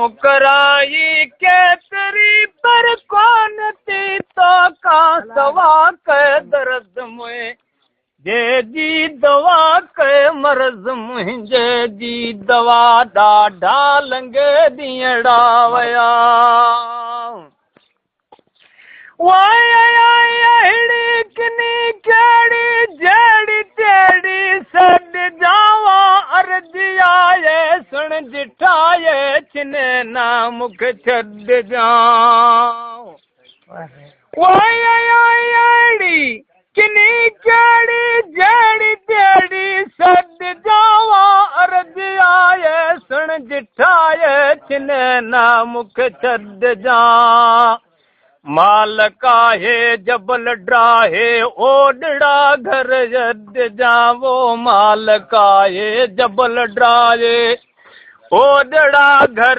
مون ڪرائي ڪيتري پر ڪونه ٿي توکان سوا ڪي درد منهنجي جي دوا ڪي مرض منهنجي جي دوا ڏاڍا لنگهي ڏينهڙا ويا. اهڙي ڪني ڪهڙي جهڙي تهڙي سڏ جاوان عرض آهي سڻ جٺائي ڇني نه مون کي ڇڏجان. اهڙي ڪني ڪهڙي جهڙي تهڙي سڏ جاوان عرض آهي سڻ جٺائي ڇني نه مون کي ڇڏجان. مال ڪاهي جبل ڊاهي اوڏڙا گهر اڏجان وو مال ڪاهي جبل ڊاهي اوڏڙا گهر.